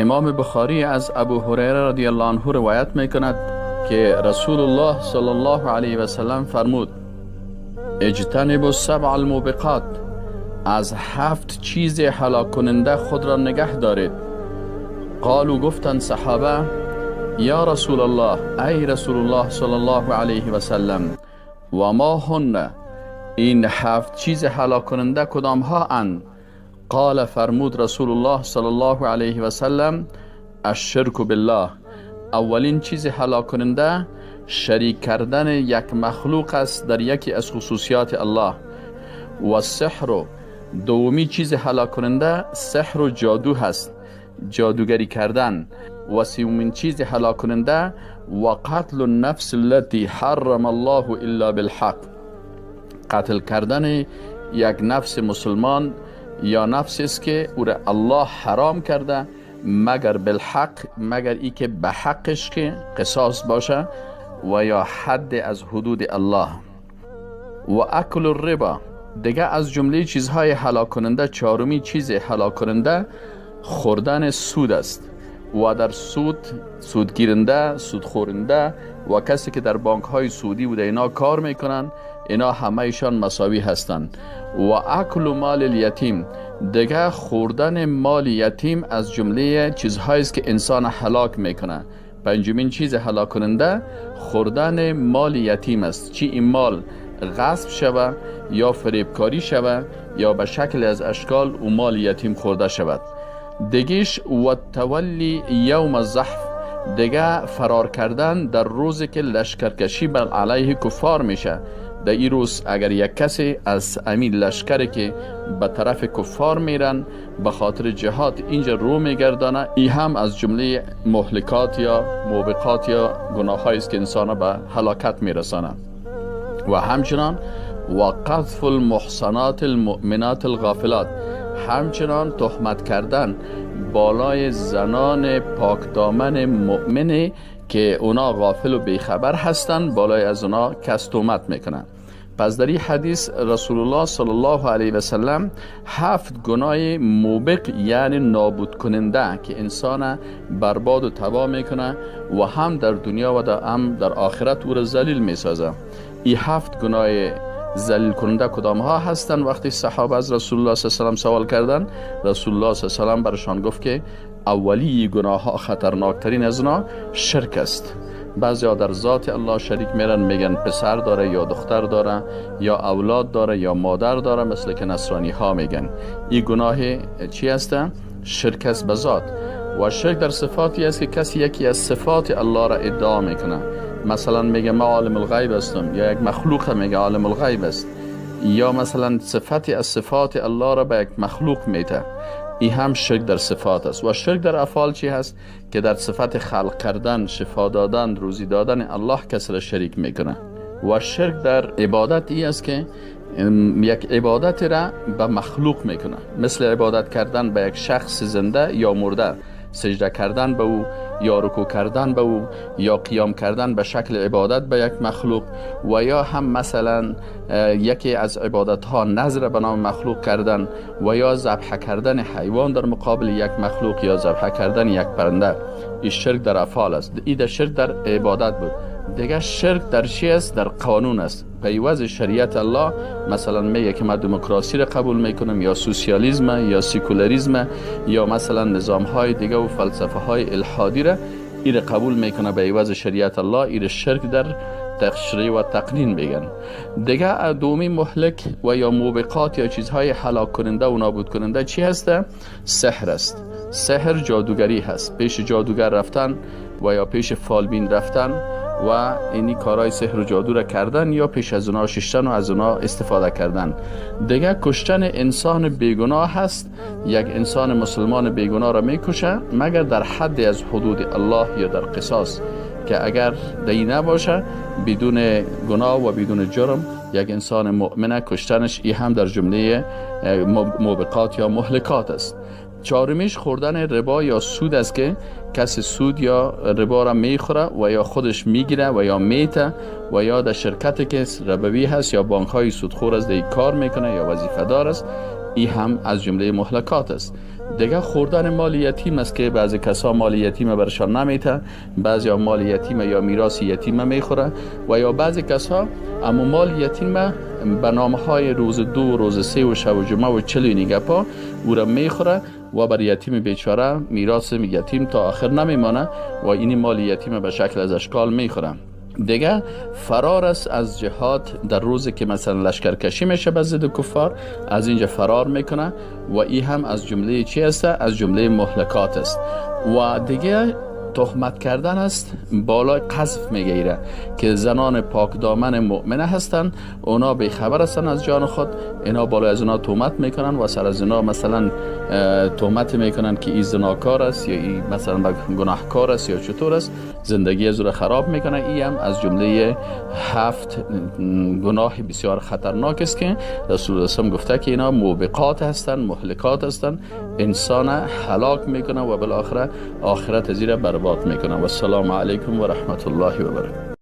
امام بخاری از ابو هریره رضی الله عنه روایت میکند که رسول الله صلی الله علیه و سلم فرمود: اجتنبوا السبع الموبقات، از 7 چیز هلاک کننده خود را نگه دارید. قالوا، گفتند صحابه: یا رسول الله، ای رسول الله صلی الله علیه و سلم، و ما هن، این 7 چیز هلاک کننده کدام ها اند؟ قال، فرمود رسول الله صلی الله علیه و سلم: الشرک بالله، اولین چیز هلاک کننده شریک کردن یک مخلوق است در یکی از خصوصیات الله. و سحر، دومی چیز هلاک کننده سحر و جادو هست، جادوگری کردن. و سومین چیز هلاک کننده و قتل النفس التي حرم الله الا بالحق، قتل کردن یک نفس مسلمان یا نفس است که او را الله حرام کرده مگر بالحق، مگر ای که به حقش که قصاص باشه و یا حد از حدود الله. و اکل الربا، دیگه از جمله چیزهای هلاک کننده، چهارمی چیز هلاک کننده خوردن سود است. و در سود، سودگیرنده، سودخورنده و کسی که در بانک های سودی بوده اینا کار میکنن، اینا همه ایشان مساوی هستند. و اکل مال الیتیم، دیگه خوردن مال یتیم از جمله چیزهایی است که انسان هلاک میکنه. پنجمین چیز هلاک کننده خوردن مال یتیم است، چی این مال غصب شوه یا فریبکاری شوه یا به شکل از اشکال او مال یتیم خورده شود. دیگیش و تولی یوم الزحف، دیگه فرار کردن در روزی که لشکرکشی بر علیه کفار میشه. در این روز اگر یک کسی از امین لشکری که به طرف کفار میرن به خاطر جهاد اینجا رو میگردانه، ای هم از جمله مهلکات یا موبقات یا گناهایی است که انسان به هلاکت میرسانه. و همچنان و قذف المحصنات المؤمنات الغافلات، همچنان تهمت کردن بالای زنان پاکدامن مؤمنی که اونا غافل و بیخبر هستند، بالای از اونا کس تهمت میکنن. پس در این حدیث رسول الله صلی الله علیه و سلم 7 گناه موبق یعنی نابود کننده که انسان برباد و تباه میکنه و هم در دنیا و هم در آخرت او را ذلیل میسازه. این 7 گناه ذلیل کننده کدام ها هستند؟ وقتی صحابه از رسول الله صلی الله علیه و سلم سوال کردن، رسول الله صلی الله علیه و سلم برشان گفت که اولی گناه ها خطرناکترین از اونا شرک است. بعضی ها در ذات الله شریک میرن، میگن پسر داره یا دختر داره یا اولاد داره یا مادر داره، مثل که نصرانی ها میگن. این گناه چی است؟ شرک است به ذات. و شرک در صفاتی است که کسی یکی از صفات الله را ادعا میکنه. مثلا میگه ما عالم الغیب هستم، یا یک مخلوق میگه عالم الغیب است، یا مثلا صفتی از صفات الله را به یک مخلوق میده. این هم شرک در صفات است. و شرک در افعال چی هست؟ که در صفت خلق کردن، شفا دادن، روزی دادن الله کسی را شریک میکنه. و شرک در عبادت ای است که یک عبادت را به مخلوق میکنه، مثل عبادت کردن به یک شخص زنده یا مرده، سجده کردن به او یا رکوع کردن به او یا قیام کردن به شکل عبادت به یک مخلوق، و یا هم مثلا یکی از عبادت ها نذر به نام مخلوق کردن و یا ذبح کردن حیوان در مقابل یک مخلوق یا ذبح کردن یک پرنده. این شرک در افعال است. این شرک در عبادت بود. دیگه شرک در چی است؟ در قانون است. پیوز شریعت الله، مثلا میگه که من دموکراسی را قبول میکنم یا سوسیالیسم یا سکولاریسم یا مثلا نظام های دیگه و فلسفه های الحادی را، این قبول میکنه به عوض شریعت الله. این شرک در تشریع و تقنین میگن. دیگه دومی مهلک و یا موبقات یا چیزهای هلاک کننده و نابود کننده چی هسته؟ سحر است. سحر جادوگری هست. پیش جادوگر رفتن و یا پیش فالبین رفتن و اینی کارهای سحر و جادو را کردن یا پیش از اونا ششتن و از اونا استفاده کردن. دیگه کشتن انسان بیگناه هست. یک انسان مسلمان بیگناه را میکشه مگر در حد از حدود الله یا در قصاص، که اگر دی نباشه بدون گناه و بدون جرم یک انسان مؤمن کشتنش، ای هم در جمله موبقات یا مهلکات است. چهارمیش خوردن ربا یا سود است که کسی سود یا ربا را میخوره و یا خودش میگیره و یا میته و یا در شرکت که ربوی هست یا بانک های سودخور است دی کار میکنه یا وظیفه دار است، ای هم از جمله مهلکات است. دیگه خوردن مال یتیم است که بعضی کسا مال یتیم برشان نمیته، بعضی مال یتیم یا میراث یتیم میخوره و یا بعضی کسا اما مال یتیم به نامهای روز 2 روز 3 و شب و جمعه و 40 اینی گپا او را میخوره و بر یتیم بیچاره میراث یتیم تا آخر نمیمانه و این مال یتیم به شکل از اشکال میخوره. دیگه فرار است از جهاد در روزی که مثلا لشکرکشی میشه به ضد کفار، از اینجا فرار میکنه و این هم از جمله چی است؟ از جمله مهلکات است. و دیگه تهمت کردن است، بالای قذف میگیره که زنان پاک دامن مؤمنه هستند، اونا بی خبر هستند از جان خود، اینا بالای از اونا تهمت میکنن و سر از اونا مثلا تهمت میکنن که این زناکار است یا این مثلا گناهکار است یا چطور است، زندگی از او را خراب میکنه. این هم از جمله 7 گناه بسیار خطرناک است که رسول الله گفته که اینا موبقات هستند، مهلکات هستند، انسان هلاک میکنه و بالاخره آخرت زیره برباد میکنه. و السلام علیکم و رحمت الله و برکاته.